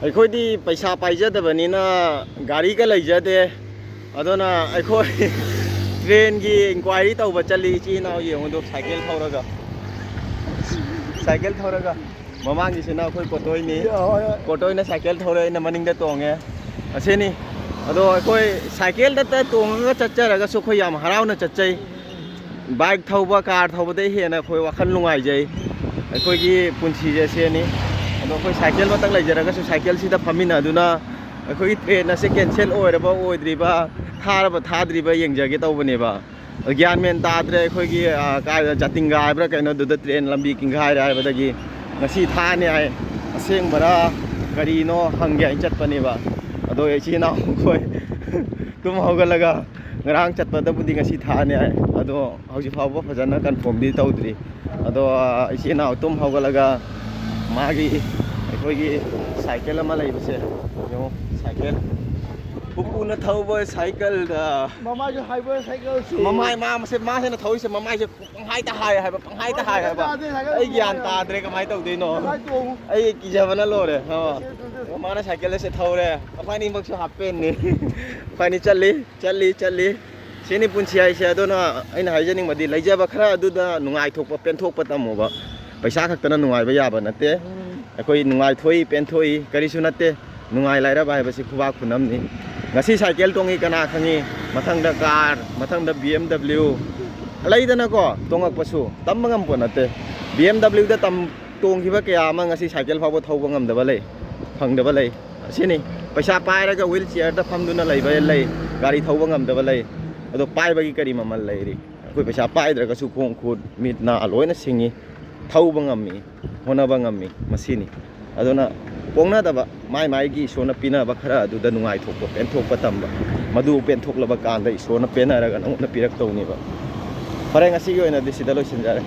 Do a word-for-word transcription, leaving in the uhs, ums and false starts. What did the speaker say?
ꯑꯩꯈꯣꯏꯗꯤ ꯄꯩꯁꯥ ꯄꯥꯏꯖꯗꯕꯅꯤꯅ ꯒꯥꯔꯤꯒ ꯂꯩꯖꯗꯦ꯫ ꯑꯗꯨꯅ ꯑꯩꯈꯣꯏ ꯇ꯭ꯔꯦꯟꯒꯤ ꯏꯟꯀ꯭ꯋꯥꯏꯔꯤ ꯇꯧꯕ ꯆꯠꯂꯤ꯫ ꯏꯆꯤꯜ ꯏꯅꯥꯎ ꯌꯦꯡꯉꯨꯗꯣ, ꯁꯥꯏꯀꯦꯜ ꯊꯧꯔꯒ, ꯁꯥꯏꯀꯦꯜ ꯊꯧꯔꯒ꯫ ꯃꯃꯥꯡꯒꯤꯁꯤꯅ ꯑꯩꯈꯣꯏ ꯀꯣꯇꯣꯏꯅꯤ꯫ ꯍꯣꯏ, ꯍꯣꯏ꯫ ꯀꯣꯇꯣꯏꯅ ꯁꯥꯏꯀꯦꯜ ꯊꯧꯔꯦ, ꯑꯩꯅ ꯃꯅꯤꯡꯗ ꯇꯣꯡꯉꯦ꯫ ꯑꯁꯤꯅꯤ꯫ ꯑꯗꯣ ꯑꯩꯈꯣꯏ ꯁꯥꯏꯀꯦꯜꯗꯇ ꯇꯣꯡꯉꯒ ꯆꯠꯆꯔꯒꯁꯨ ꯑꯩꯈꯣꯏ ꯌꯥꯝ ꯍꯔꯥꯎꯅ ꯆꯠꯆꯩ꯫ ꯕꯥꯏꯛ ꯊꯧꯕ, ꯀꯥꯔ ꯊꯧꯕꯗꯩ ꯍꯦꯟꯅ ꯑꯩꯈꯣꯏ ꯋꯥꯈꯜ ꯅꯨꯡꯉꯥꯏꯖꯩ꯫ ꯑꯩꯈꯣꯏꯒꯤ ꯄꯨꯟꯁꯤꯁꯦ ꯑꯁꯤꯅꯤ꯫ ꯑꯗꯣ ꯑꯩꯈꯣꯏ ꯁꯥꯏꯀꯦꯜ ꯃꯊꯛ ꯂꯩꯖꯔꯒꯁꯨ ꯁꯥꯏꯀꯦꯜꯁꯤꯗ ꯐꯝꯃꯤꯟꯅꯗꯨꯅ ꯑꯩꯈꯣꯏꯒꯤ ꯇ꯭ꯔꯦꯟ ꯑꯁꯦ ꯀꯦꯟꯁꯦꯜ ꯑꯣꯏꯔꯕ ꯑꯣꯏꯗ꯭ꯔꯤꯕ, ꯊꯥꯔꯕ ꯊꯥꯗ꯭ꯔꯤꯕ ꯌꯦꯡꯖꯒꯦ ꯇꯧꯕꯅꯦꯕ꯫ ꯒ꯭ꯌꯥꯟ ꯃꯦꯟ ꯇꯥꯗ꯭ꯔꯦ꯫ ꯑꯩꯈꯣꯏꯒꯤ, ꯑ, ꯀꯥꯏꯗ, ꯖꯥꯇꯤꯡꯒ ꯍꯥꯏꯕ꯭ꯔꯥ ꯀꯩꯅꯣ, ꯑꯗꯨꯗ ꯇ꯭ꯔꯦꯟ ꯂꯝꯕꯤ ꯀꯤꯡꯒꯥꯏꯔꯦ ꯍꯥꯏꯕꯗꯒꯤ ꯉꯁꯤ ꯊꯥꯅꯤ ꯍꯥꯏ꯫ ꯑꯁꯦꯡꯕꯔꯥ ꯀꯔꯤꯅꯣ ꯍꯪꯒꯦ ꯍꯥꯏꯅ ꯆꯠꯄꯅꯦꯕ꯫ ꯑꯗꯣ ꯏꯆꯤꯜ ꯏꯅꯥꯎ ꯃꯈꯣꯏ ꯇꯨꯝ ꯍꯧꯒꯠꯂꯒ ꯉꯔꯥꯡ ꯆꯠꯄꯗꯕꯨꯗꯤ ꯉꯁꯤ ꯊꯥꯅꯤ ꯍꯥꯏ꯫ ꯑꯗꯣ ꯍꯧꯖꯤꯛ ꯐꯥꯎꯕ ꯐꯖꯅ ꯀꯟꯐꯥꯔꯝꯗꯤ ꯇꯧꯗ꯭ꯔꯤ꯫ ꯑꯗꯣ, ꯑ, ꯏꯆꯤꯜ ꯏꯅꯥꯎ ꯇꯨꯝ ꯍꯧꯒꯠꯂꯒ ꯃꯥꯒꯤ, ꯑꯩꯈꯣꯏꯒꯤ ꯁꯥꯏꯀꯦꯜ ꯑꯃ ꯂꯩꯕꯁꯦ ꯌꯦꯡꯉꯣ, ꯁꯥꯏꯀꯦꯜ꯫ ꯄꯨꯄꯨꯅ ꯊꯧꯕ ꯁꯥꯏꯀꯜꯗ꯫ ꯃꯃꯥꯏꯁꯨ ꯍꯥꯏꯕ ꯁꯥꯏꯀꯜꯁꯤ꯫ ꯃꯃꯥꯏ, ꯃꯥ ꯃꯁꯦ, ꯃꯥꯁꯤꯅ ꯊꯧꯔꯤꯁꯦ ꯃꯃꯥꯏꯁꯦ ꯄꯪꯍꯥꯏꯗ ꯍꯥꯏ ꯍꯥꯏꯕ, ꯄꯪꯍꯥꯏꯗ ꯍꯥꯏ ꯍꯥꯏꯕ꯫ ꯇꯥꯗꯦ, ꯁꯥꯏꯀꯜ ꯑꯩ ꯒ꯭ꯌꯥꯟ ꯇꯣꯡꯉꯦ꯫ ꯇꯥꯗ꯭ꯔꯦ ꯀꯃꯥꯏꯅ ꯇꯧꯗꯣꯏꯅꯣ꯫ ꯀꯃꯥꯏꯅ ꯇꯣꯡꯉꯨ? ꯑꯩ ꯀꯤꯖꯕꯅ ꯂꯣꯏꯔꯦ꯫ ꯑ꯫ ꯁꯦ, ꯁꯦ, ꯁꯦ, ꯁꯦ꯫ ꯃꯥꯅ ꯁꯥꯏꯀꯜ ꯑꯁꯦ ꯊꯧꯔꯦ, ꯑꯩꯈꯣꯏꯅꯤꯃꯛꯁꯨ ꯍꯥꯞꯄꯦꯟꯅꯤ꯫ ꯑꯩꯈꯣꯏꯅꯤ ꯆꯠꯂꯤ, ꯆꯠꯂꯤ, ꯆꯠꯂꯤ꯫ ꯁꯤꯅꯤ ꯄꯨꯟꯁꯤ ꯍꯥꯏꯁꯦ꯫ ꯑꯗꯨꯅ ꯑꯩꯅ ꯍꯥꯏꯖꯅꯤꯡꯕꯗꯤ, ꯂꯩꯖꯕ ꯈꯔ ꯑꯗꯨꯗ ꯅꯨꯡꯉꯥꯏꯊꯣꯛꯄ, ꯄꯦꯟꯊꯣꯛꯄ ꯇꯝꯃꯨꯕ꯫ ꯄꯩꯁꯥ ꯈꯛꯇꯅ ꯅꯨꯡꯉꯥꯏꯕ ꯌꯥꯕ ꯅꯠꯇꯦ꯫ ꯎꯝ꯫ ꯑꯩꯈꯣꯏ ꯅꯨꯡꯉꯥꯏꯊꯣꯛꯏ, ꯄꯦꯟꯊꯣꯛꯏ, ꯀꯔꯤꯁꯨ ꯅꯠꯇꯦ꯫ ꯅꯨꯡꯉꯥꯏ ꯂꯥꯏꯔꯕ ꯍꯥꯏꯕꯁꯤ ꯈꯨꯕꯥꯛ ꯈꯨꯅꯝꯅꯤ꯫ ꯉꯁꯤ ꯁꯥꯏꯀꯦꯜ ꯇꯣꯡꯉꯤ, ꯀꯅꯥ ꯈꯪꯉꯤ? ꯃꯊꯪꯗ ꯀꯥꯔ, ꯃꯊꯪꯗ ꯕꯤ ꯑꯦꯝ ꯗꯕ꯭ꯂꯤꯎ꯫ ꯂꯩꯗꯅꯀꯣ, ꯇꯣꯡꯉꯛꯄꯁꯨ ꯇꯝꯕ ꯉꯝꯕ ꯄꯣꯠ ꯅꯠꯇꯦ꯫ ꯕꯤ ꯑꯦꯝ ꯗꯕ꯭ꯂꯤꯎꯗ ꯇꯝ-, ꯇꯣꯡꯈꯤꯕ ꯀꯌꯥ ꯑꯃ ꯉꯁꯤ ꯁꯥꯏꯀꯦꯜ ꯐꯥꯎꯕ ꯊꯧꯕ ꯉꯝꯗꯕ ꯂꯩ, ꯐꯪꯗꯕ ꯂꯩ꯫ ꯑꯁꯤꯅꯤ, ꯄꯩꯁꯥ ꯄꯥꯏꯔꯒ ꯋꯤꯜ ꯆꯤꯌꯔꯗ ꯐꯝꯗꯨꯅ ꯂꯩꯕ ꯂꯩ, ꯒꯥꯔꯤ ꯊꯧꯕ ꯉꯝꯗꯕ ꯂꯩ꯫ ꯑꯗꯣ ꯄꯥꯏꯕꯒꯤ ꯀꯔꯤ ꯃꯃꯜ ꯂꯩꯔꯤ? ꯑꯩꯈꯣꯏ ꯄꯩꯁꯥ ꯄꯥꯏꯗ꯭ꯔꯒꯁꯨ ꯈꯣꯡ ꯈꯨꯠ ꯃꯤꯠ ꯅꯥ ꯂꯣꯏꯅ ꯁꯤꯡꯉꯤ, ꯊꯧꯕ ꯉꯝꯃꯤ, ꯍꯣꯠꯅꯕ ꯉꯝꯃꯤ꯫ ꯃꯁꯤꯅꯤ꯫ ꯑꯗꯨꯅ ꯄꯣꯛꯅꯗꯕ, ꯃꯥꯏ ꯃꯥꯏꯒꯤ ꯏꯁꯣꯔꯅ ꯄꯤꯅꯕ ꯈꯔ ꯑꯗꯨꯗ ꯅꯨꯡꯉꯥꯏꯊꯣꯛꯄ, ꯄꯦꯟꯊꯣꯛꯄ ꯇꯝꯕ꯫ ꯃꯗꯨ ꯄꯦꯟꯊꯣꯛꯂꯕ ꯀꯥꯟꯗ ꯏꯁꯣꯔꯅ ꯄꯦꯟꯅꯔꯒ ꯅꯉꯣꯟꯗ ꯄꯤꯔꯛꯇꯧꯅꯦꯕ꯫ ꯐꯔꯦ, ꯉꯁꯤꯒꯤ ꯑꯣꯏꯅꯗꯤ ꯁꯤꯗ ꯂꯣꯏꯁꯤꯟꯖꯔꯦ꯫